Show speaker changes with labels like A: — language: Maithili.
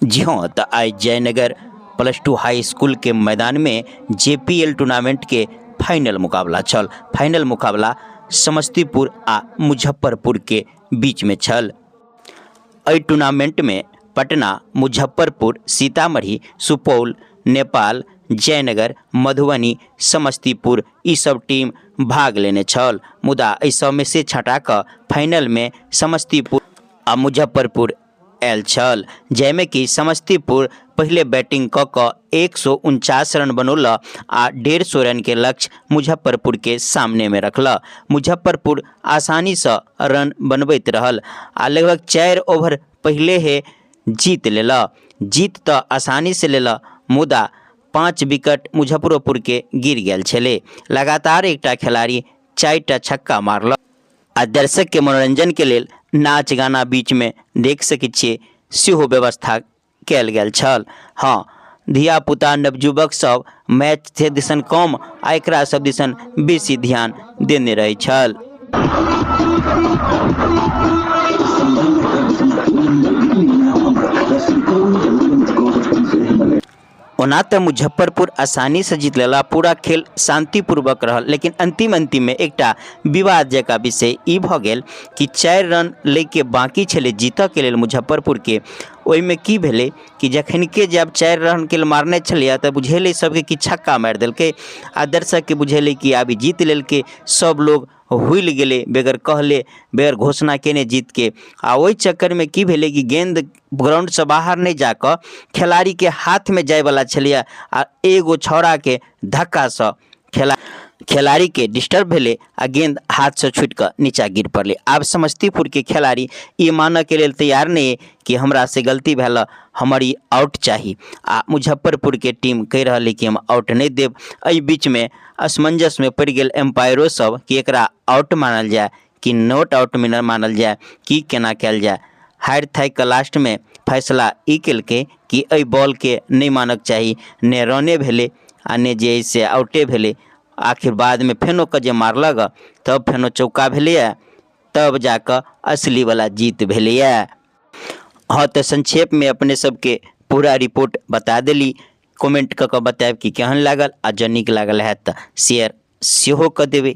A: जी हाँ, तऽ आइ जयनगर प्लस 2 हाई स्कूल के मैदान में जेपीएल टूर्नामेंट के फाइनल मुकाबला छल। फाइनल मुकाबला समस्तीपुर आ मुजफ्फरपुर के बीच में छल। एहि टूर्नामेंट में पटना, मुजफ्फरपुर, सीतामढ़ी, सुपौल, नेपाल, जयनगर, मधुबनी, समस्तीपुर ई सब टीम भाग लेने छल। मुदा एहि सब में से छँटा कऽ फाइनल में समस्तीपुर आ मुजफ्फरपुर आयल छल, जाहिमे कि समस्तीपुर पहिले बैटिंग कऽ कऽ 149 रन बनौलक आ 150 रनके लक्ष्य मुजफ्फरपुरके सामनेमे रखलक। मुजफ्फरपुर आसानीसँ रन बनबैत रहल आ लगभग 4 ओवर पहिले हे जीत लेलक। जीत तऽ आसानीसँ लेलक, मुदा 5 विकेट मुजफ्फरोपुरके गिर गेल छलै। लगातार एकटा खेलाड़ी 4टा छक्का मारलक आ दर्शकके मनोरंजनके लेल नाच गाना बीचमे देख सकै छियै सेहो व्यवस्था कयल गेल छल। हँ, धिया-पुता नवयुवक सब मैच से दिसन कम आ एकरा सब दिसन बेसी ध्यान देने रहे छल। ओना तऽ मुजफ्फरपुर आसानीसँ जीत लेला, पूरा खेल शांतिपूर्वक रहल, लेकिन अंतिम अंतिम में एकटा विवाद जकाँ विषय ई भऽ गेल कि 4 रन लैके बाकी छलै जीतऽके लेल मुजफ्फरपुरके। ओहिमे की भेलै कि जखनके जब 4 रन के मारने छलैए तऽ बुझेलै सबके कि छक्का मारि देलकै आ दर्शकके बुझेलै कि आब ई जीत लेलकै। सब लोग हुलि गेलै बगैर कहले, बगैर घोषणा केने जीतके। आ ओहि चक्करमे की भेलै कि गेंद ग्राउंडसँ बाहर नहि जाकऽ खेलाड़ीके हाथमे जाइवला छलैए आ एगो छौड़ाके धक्कासँ खेलाड़ीके डिस्टर्ब भेलै आ गेंद हाथसँ छुटि कऽ नीचा गिर पड़लै। आब समस्तीपुरके खेलाड़ी ई मानऽके लेल तैयार नहि अइ कि हमरासँ गलती भेल, हमर ई आउट चाही। आ मुजफ्फरपुरके टीम कहि रहल अइ कि हम आउट नहि देब। एहि बीचमे असमंजसमे पड़ि गेल एम्पायरो सब कि एकरा आउट मानल जाय कि not out मानल जाय, की केना कयल जाय। हारि थाकि कऽ लास्टमे फैसला ई केलकै कि एहि बॉलके नहि मानक चाही, ने रने भेलै आ ने जे अइ से आउटे भेलै। आखिर बादमे फेनो के जे मारलक तब फेनो चौका भेलैए, तब जाकऽ असलीवला जीत भेलैए। हँ, तऽ संक्षेपमे अपने सबके पूरा रिपोर्ट बता देली। कमेंट कऽ कऽ बतायब कि केहन लागल आ जँ नीक लागल हैत तऽ शेयर सेहो कऽ देबै।